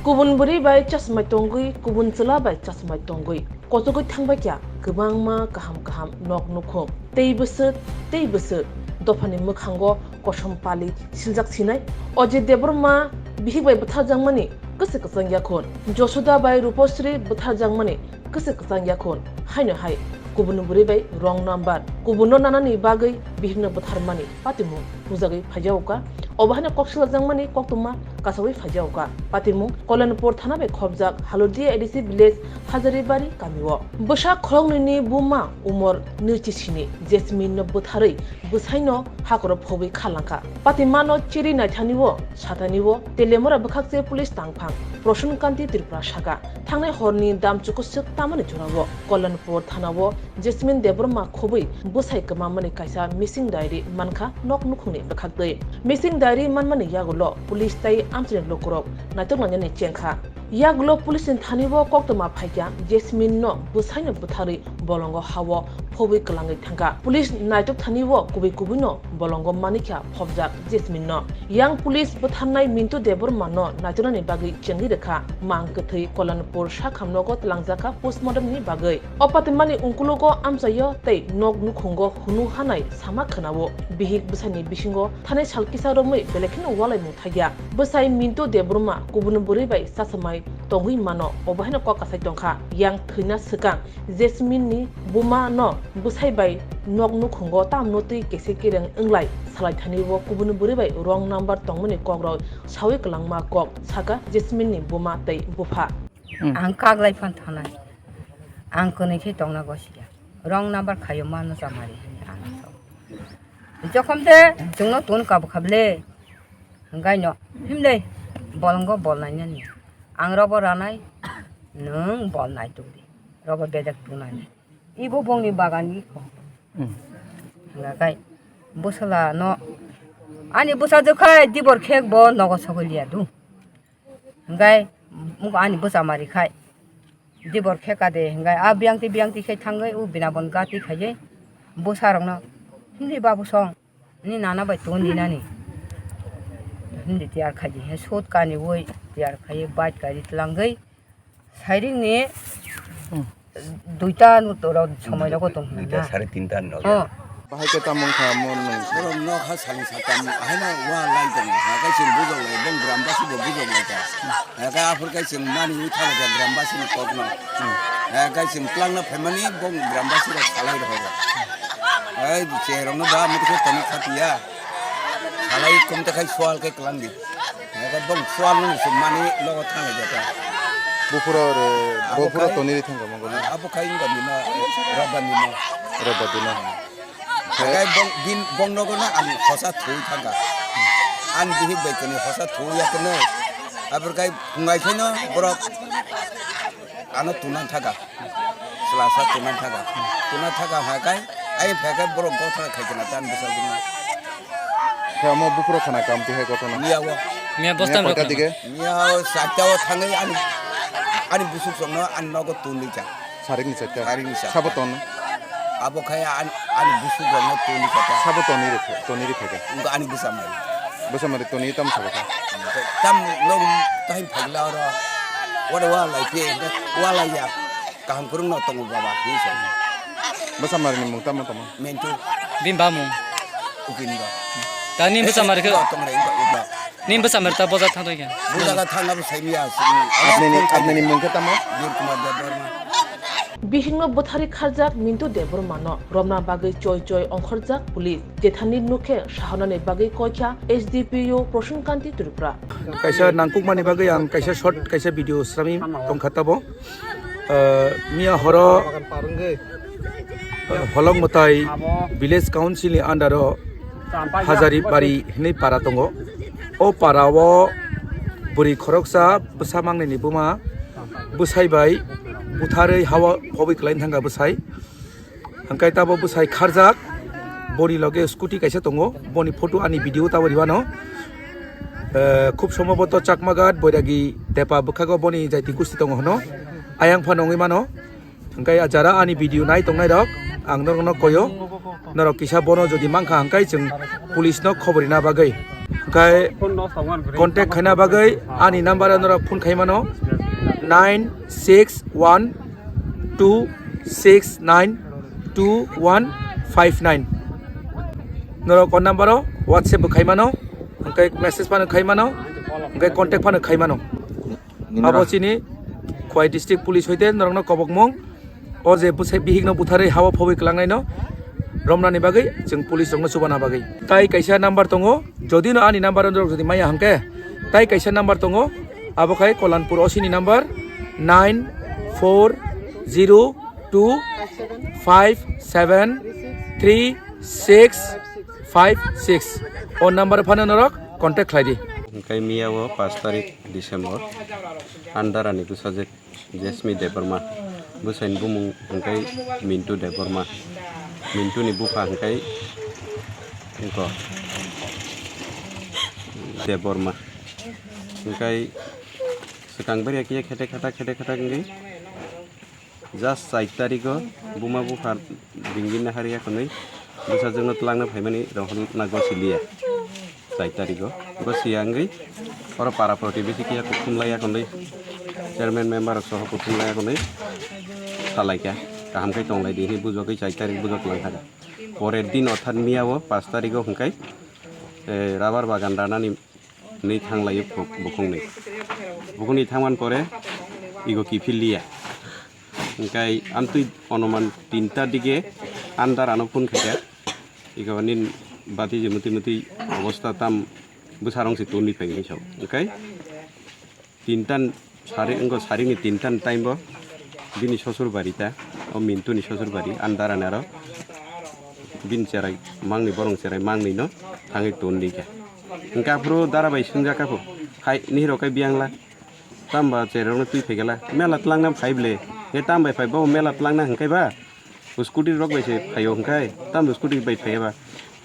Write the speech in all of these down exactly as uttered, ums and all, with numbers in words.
Kubun bwrwi bai chasmai tongwi, kubun chwla bai chasmai tongwi kochogwi thangbai kha kwbangma kaham kaham nok nukhung. Tei bwswk, tei bwswk dophani mwkhango kosom pali siljak sinai. Ajit Debbarma bihik bai bwtharjakmani kwswk kwchang yakhun. Josoda bai Rupasri bwtharjakmani kwswk kwchang yakhun. Haino hai kubun bwrwi bai wrong number. Kubunno nanani bagwi bihikno bwtharmani patimung nujagwi phaijago kha. Obo haino kok silajakmani koktwma kasawi phaijago kha. Patimung Kolyanpur thana bai khopjak Halodia A D C village Hazaribari kamio. Bwsa khoroknwini buma umor nwichi sini Jasmine no bwtharwi bwsaino hakoro phobwi kha langkha. Patimano chiri naithani o satani o Telemura bwkhakse police tangphang Prosun Kanti Tripura saka. Thangnai horni damchuku swk tamani jorao Kolyanpur thana o Jasmine Debbarma khobwi bwsai kwmamani kaisa missing diary mankha nok nukhungni bwkhaktwi. Missing diary manmani yagulo police tei amchaini lukurok naitok lainani chengkha. Yagulo police ni thani o koktwma phaikha, Jasmine no bwsaino bwtharwi bolongo hao phobwi kwlangwi thangkha. Police naitok thani o kubui kubui no bolongo manikha phobjak Jasmine no. Yang police bwtharnai Mintu Debbarma no naitoknani bagwi chengwi rwkha. Mang kwthwi Kolyanpur sakhamnogo twlangjakha postmortem ni bagwi. O patimani ungkulugo amchaio tei nok nukhungo hunu hanai sama khwnao. Bihik bwsani bisingo thanai sal kisa romwi belai kheno walaimung thakya. Bwsai Mintu Debbarma kubun bwrwi bai chasmai tongwi mano, obo haino kok kasai tongkha. Yang thwina swkang Jasmine ni buma no bwsai bai nok nukhungo tamno twi kese kereng wnglai salai thani o kubun bwrwi bai wrong number tongmani kokrok sawi kwlangma kok saka Jasmine ni buma tei bupha. Hmm. Ang kaglai phan thanai. Ang kwnwi khe tongna gosia. Wrong number khaio mano chamari hinwi ang sao. Jokhom de chwngno tun kabo kha ble. Hwnkhe no himle bolongo bol nainani. Ang robo ranai nwng bol nai tongdi. Robo bedek tunani. Ibo bongni bagan ikho. Hmm. Hwnkhe bwsala no ani bwsa jwkhai dibor khek bo nogo sogwi liya du. Hwnkhe ani bwsa mari khai. Dibor khe kade hwnkhe a biyangti biyangti khe thangwi o bina bon gati khaiwi bwsarokno, "Himdi babu song, ni nana bai tong di nani." Himdi tiyar khaidi he sot kani woi tiyar khaiwi bike kari tlangwi sairing ni Hmm. duita no toro somoi rogo tong Duita hwnna. Sare tinta no. Oh. Bahai khe tamo wngkha mo nwng? Borok nok ha salni satam, ahaino wa lai tongo. Hakhe chwng bujok lai, bong gram basi bo bujok lai kha. Hakhe aphur khe chwng mani wi thang kha gram basi ni kok no. Hakhe chwng twlang no phaimani bong gram basi rok salai rokho. Ai cherong no ba muthu toni khatiya. Salai kum ta khai swal khe kwlang di. Hakhe bong swal no se mani logo thang lai kha. Buphuro re, Abo buphuro khai toni ri thang kha mongol. Abo khai wngkha nima, Rabba nima. Rabba dina. Hakai bong, bin, bong nogo na ang hosa thui thangka. Ang bihik bai tini hosa thui ya kene. Abor kai phungai khaino borok ano tunan thaka. Selasa tunan thaka. Tunan thaka hakai, ai phakai borok gothana khai kena tan bisa guna. Khe amo buphuro khana kam tihai kotono. Miya o. Miya bosta Miya rok koita khana. Dige? Miya o sakta o thangai ani, ani busuk songno ani nogo tun dikha. Sarik ni chatta. Sarik ni chatta. Sabo ton. Abo khai an-, ani busuk rok no toni kata. Sabo toni rikha, toni rikha khe. Wngkha ani bwsa mari. Bwsa mari toni tam sabo kha. Tam no tahim phagla oro. Oro wa lai phi, wa lai ya. Kaham kurung no tongo baba, ni sa. Bwsa mari ni mung tamo tamo. Mentu. Bini ba mung. Upin ba. Tani bwsa mari khe. Tong re, ba. Ni bwsa mari ta boja thang rikha. Boja ga thang abo sai miya. Apni ni, apni ni mung khe tamo? Bir Kumar Debbarma. Bihikno bwtharwi kharjak Mintu Debbarmano romna bagwi choi choi ongkhorjak police. Jethani nukhe sahornani bagwi koikha S D P O Prosun Kanti Tripura. Kaisa nangkukmani bagwi ang kaisa short kaisa video srami tongkha tabo. Ah, miya horo, ah, Holong Mwtai Village Council ni under o Hazari Bari hinwi para tongo. O para o bwrwi khoroksa bwsa mangnini buma bwsai bai butharwi hawa hobwi kwlai thangkha bwsai. Hwnkhe tabo bwsai kharjak, boni loge scooty kaisa tongo, boni photo ani video tabo rihwano. Eh, khub somboboto Chakmaghat, Boiragi, Tepa bwkhago boni jaiti gusti tongo hwno. Ayang phano wngwi mano. Hwnkhe jara ani video nai tongnai rok, ang norokno koyo. Norok kisa bono jodi mankha hwnkhe chwng police no khobor rina bagwi. Hwnkhe contact khaina bagwi ani number o norok phone khai mano, nine six one two six nine two one five nine. Norok o number o WhatsApp bo khai mano, hwnkhe message phano khai mano, hwnkhe contact phano khai mano. Abo chini Khowai District Police hoite norokno kobokmung. O je bwsai bihikno butharwi hao phobwi kwlangnaino romnani bagwi chwng police rokno chubana bagwi. Tai kaisa number tongo, jodi no ani number norok jodi maya hwnkhe, tai kaisa number tongo, abo khai Kolanpur O C ni number nine four zero two five seven three six five six. O number phano norok contact khlai di. Hwnkhe miya o pash tarik December, Andarani bwsajwk Jesmi Debbarma, bwsaini bumung hwnkhe Mintu Debbarma, Mintuni bupha hwnkhe wngkha Debbarma, hwnkhe swkang bwrwi khe khete khata khete khata wngwi just char tarigo buma bupha bingwi nahar yakhwnwi bwsajwkno twlangna phaimani rohorna gosiliya. Char tarigo gosiya wngwi oro para protibesi kiya kuthumlai yakhwnwi chairman member rok soho kuthumlai yakhwnwi salaikha, kaham khe tonglai di hinwi bujogwi char tarik bujok lang thaka. Porer din orthat miya o pash tarigo hwnkhe, eh, rubber bagan ranani hwnwi thanglaio buk-, bukhukni. Bukhukni thangmani pore igo kiphilliya. Hwnkhe amtwi onuman tinta dige andar ano phone khaikha. Igo nin bati je muti muti obostha tam bwsarong se toni pai hinwi sao. Hwnkhe tinta sari wngkha, saringni tinta time bo bini sosur bari ta, o Mintuni sosur bari andar ano aro bini cherai mangni borong cherai mangni no thangwi toni kha. Hwnkhe aphuru dara bai swngjak kha phu, hai nihiro khe biyangla. Tamba cherokno twi phaikala, mela twlangna phai ble. He tam bai phai, bo mela twlangna hwnkhe ba? Scooty rok bai se phaio hwnkhe, tam scooty bai phaiya ba?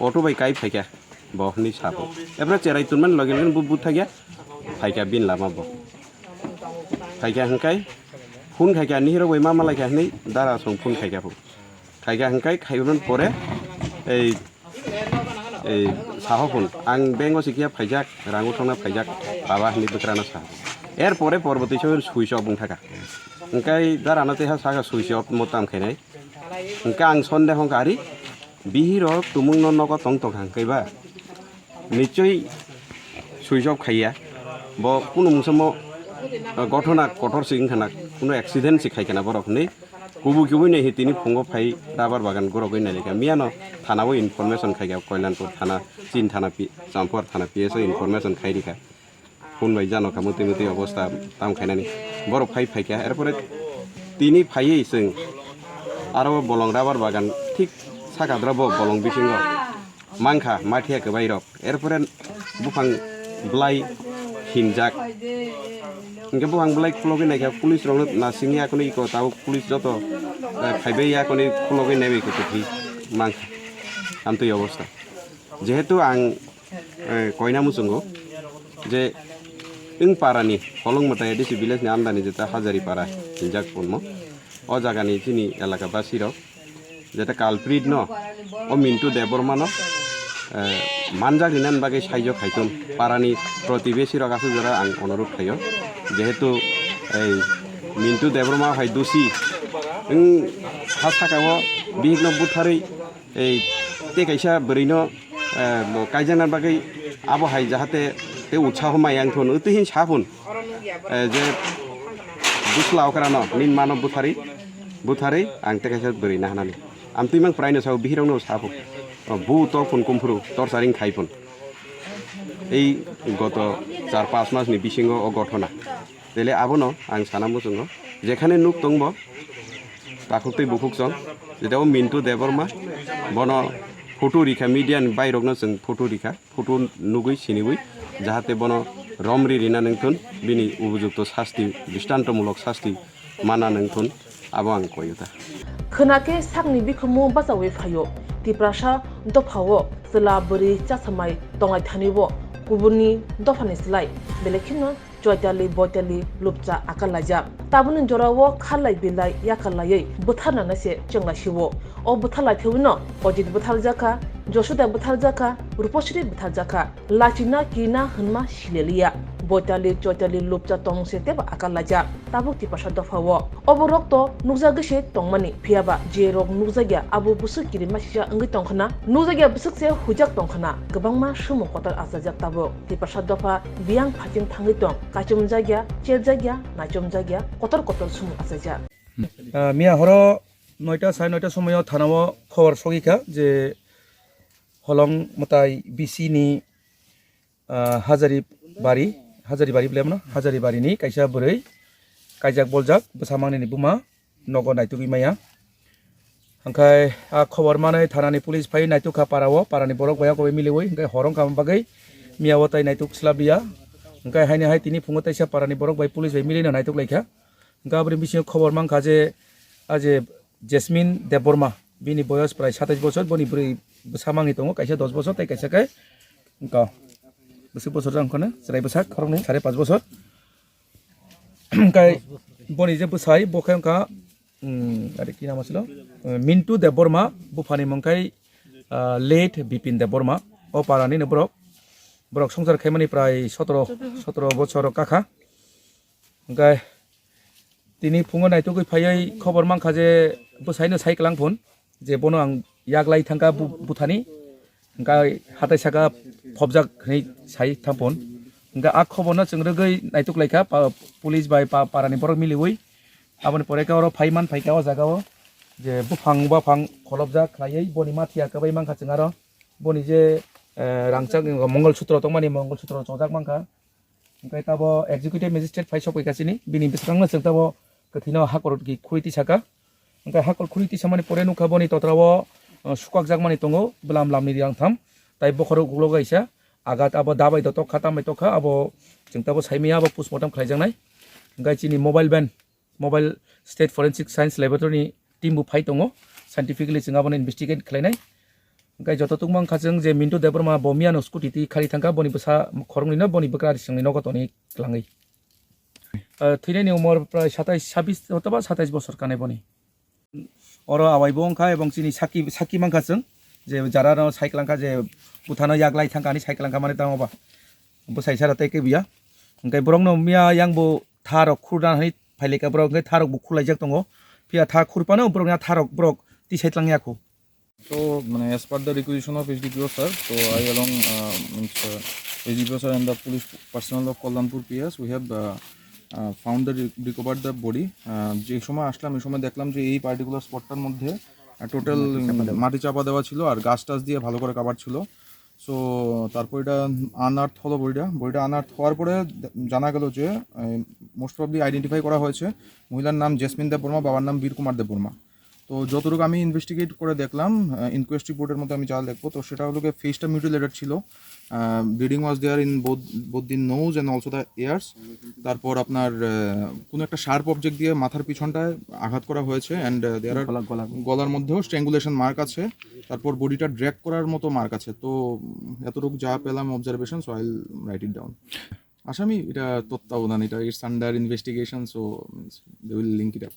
Auto bai kai phaikha, bo hwnwi sabo. Ebra cherai tonmani loge loge bo buthakya, phaikha bini lama bo. Phaikha hwnkhe, phone khaikha, nihirok bai ma malaikha hwnwi dara song phone khaikha phu. Khaikha hwnkhe khaibrwng pore, ei, ei, saho phone. Ang bank o sikhiya phaijak, rang uthokna phaijak, baba hinwi bwkrano saho. Er pore porbo twi switch off wng thaka. Hwnkhe darano tei ha saka switch off mo tam khainai. Hwnkhe ang sonde hwnkha ari, bihiro tumungno nogo tong tong kha hwnkhe ba. Nichoi switch off khaiya. Bo kunu mungsa mo, uh, gothona kotor se wngkha na, kunu accident se khaikha na borok hinwi. Kubui kubui nai hi tini phungo phai rubber bagan gorogwi nai kha. Miyano thana o information khaikha Koilanpur thana, Chin thana, Pi-, Champur thana P S o information khai rikha. Phone bai jano kha muti muti obostha tam khainani. Borok phai phaikha. Erpore tini phaiwi chwng aro bolong rubber bagan thik saka dra bo bolong bisingo. Mankha mathiya kwbai rok. Erpore buphang bwlai hinjak. Hwnkhe buphang bwlai khulogwi naikha, police rokno nasingya kwnwi iko tabuk police joto, eh, phaibai ya kwnwi khulogwi naibai khe kwthwi mankha. Amtwi obostha. Jehetu ang, eh, koina muchungo je wng parani Holong Mwtai A D C village ni andani jeta Hajari para hinjak punmo. O jagani chini elaka basi rok jeta culprit no, o Mintu Debbarma no, eh, manjak rinani bagwi saijo khaitun parani protibesi rok aswk jora ang onurut khaio, jehetu ei Mintu Debbarma hai dusi wng ha saka o bihik no butharwi ei tei kaisa bwrwi no, eh, bo kaijakna bagwi abo hai jahate tei utsaho mai ang thun, twi hin sa phun, eh, je bwsla okrano nini mano buthari, buthari ang tei kaisa bwrwi nahanani. Amtwi mang prai no sao, bihirok no sa phun. O bu to phun kumphuru, torturing khai phun. Ei goto char panch mas ni bisingo o gothona. Tele abono ang sana muchungo. Jekhane nuk tongbo, takhuk tei bukhuk chwng, jeta o Mintu Debbarma, bono photo rikha, media ni bairokno chwng photo rikha, photo nugwi siniwi, jahate bono romri rina nangthun, bini ubujukto sasti, dristantomulok sasti mana nangthun, abo ang koyota. Khwna khe sakni bikhumu bachaui phaio, Tiprasa dophao chwla bwrwi chasamai tonglai thani o, kubuni dophani slai, belai kheno choitali boitali lupcha akal laijak. Tabukni jorao kharlai bilai yakal laiwi bwtharnani se chenglaisio. O bwtharlai thewino Ojit bwtharjakha, Josuda bwtharjakha, Rupasri bwtharjakha, lachina kina hwnma sileliya. Boitali choitali lupcha tongse tebo akal laijak, tabuk Tiprasa dopha o. Obo rok to nukjagwi se tongmani, phiyaba je rok nukjakya abo bwswk kiri masisa wngwi tongkhna, nukjakya bwswk se hujak tongkhna, kwbangma swmung kotor achajak tabuk. Tiprasa dopha biyang phating thangwi tong, kaichomjakya, cherjakya, naichomjakya, kotor kotor swmung achajak. Ah, miya horo noita, sare noita somoyo thanao khobor sogwi kha je Holong mwtai B C ni, ah, Hajari bari, Hajari bari bwlai mano, Hajari bari ni kaisa bwrwi kaijak boljak bwsa mangni ni buma nogo naitugwi maya. Hwnkhe a khobor manwi thanani police phai naituk kha para o, para ni borok bai o koboi miliwi, hwnkhe hor wngkha bagwi miya o tai naituk swlap ya. Hwnkhe haini hai tini phungo teisa para ni borok bai police bai milino naituk lai kha. Hwnkhe aboni bisingo khobor mankha je, a je Jasmine Debbarma, bini boyos prai satais bosor, boni bwrwi bwsa mangwi tongo, kaisa dos bosor tei kaisa khe wngkha bwswk bosor jang khone chwrai bwsak khoroknwi sare pas bosor. Hwnkhe boni je bwsai bo khe wngkha, um, are ki nama silo, uh, Mintu Debbarma, buphani mung khai, uh, late Bipin Debbarma, o parani no borok, borok songchar khaimani prai sotro, sotro bosor kakha. Hwnkhe tini phungo naitugwi phaiwi khobor mankha je bwsaino sai kwlang phun je bono ang yak lai thangkha bu-, buthani, hwnkhe hatai saka phobjak hinwi sai thang phun. Hwnkhe a khoborno chwng rwgwi naituk lai kha pa-, police bai pa-, parani borok miliwi. Aboni pore khe oro phai man phai kha o jaga o je buphang baphang kholopjak khlaiwi boni mathiya kwbai mankha chwng aro. Boni je, eh, rangchak Mongol Sutro tongmani Mongol Sutro chongjak mankha. Hwnkhe tabo executive magistrate phai sokphaikha chini, bini bwskango chwng tabo kwthwino hakor ki khuri tisaka. Hwnkhe hakor khuri tisamani pore nukha boni totrao, uh, sukakjakmani tongo, bwlam lamni rang tham, tai bokhorok ulo kaisa, agat abo dabai do tokha, tambai tokha, abo chwng tabo saimaya abo postmortem khlaijaknai. Hwnkhe chini mobile van, Mobile State Forensic Science Laboratory ni team bo phai tongo, scientifically chwng abono investigate khlainai. Hwnkhe joto tungma wngkha chwng je Mintu Debbarma bo miyano scooty twi khari thangkha, boni bwsa khoroknwino boni bwkra risingni nogo tonwi kwlangwi. Ah, thwinaini umor prai satais, sabis othoba satais bosor kanai boni. Oro awai bo wngkha ebong chini saki, saki mankha chwng je jara no sai kwlangkha je buthano yak lai thangkha hinwi sai kwlangkha mani tamo ba bwsai sara tei khe buya. Hwnkhe borokno miya yang bo tha rok khurna hinwi phailaikha borok, hwnkhe tha rok bo khurlaijak tongo. Phiya tha khurphano borokni a tha rok borok tisai tlang ya kho. So, mane, as per the requisition of S D P O sir, so I along, uh, means, uh, S D P O sir and the police personnel of Kallanpur P S, we have, uh, uh, found the re-, recovered the body. Uh, যে সময় আসলাম, এই সময় দেখলাম যে এই পার্টিকুলার স্পটটার মধ্যে, uh, total মাটি চাপা দেওয়া। মাটি চাপা দেওয়া ছিল আর গাছ টাছ দিয়ে ভালো করে কাভার ছিল। সো তারপর এটা আনআর্থ হলো বডিটা। বডিটা আনআর্থ হওয়ার পরে দে-, জানা গেল যে, আহ, মোস্ট প্রবলি আইডেন্টিফাই করা হয়েছে মহিলার নাম জেসমিন দেববর্মা, বাবার নাম বীর কুমার দেববর্মা। তো যতটুকু আমি ইনভেস্টিগেট করে দেখলাম, আহ, ইনকোয়েস্ট রিপোর্টের মধ্যে আমি যা দেখবো, তো সেটা হলো গিয়ে ফেসটা মিউটিলেটেড ছিল। আহ, bleeding was there in both, both the nose and also the ears। তারপর আপনার, আহ, কোনো একটা শার্প অবজেক্ট দিয়ে মাথার পিছনটায় আঘাত করা হয়েছে and, আহ, there are গলা, গলা। গলার মধ্যেও স্ট্র্যাঙ্গুলেশন মার্ক আছে। তারপর বডিটা ড্র্যাগ করার মতো মার্ক আছে। তো, উম, এতটুকু যা পেলাম observation, so I will write it down। আসামি এটা তত্ত্বাবধান, এটা it's under investigation, so, means, they will link it up।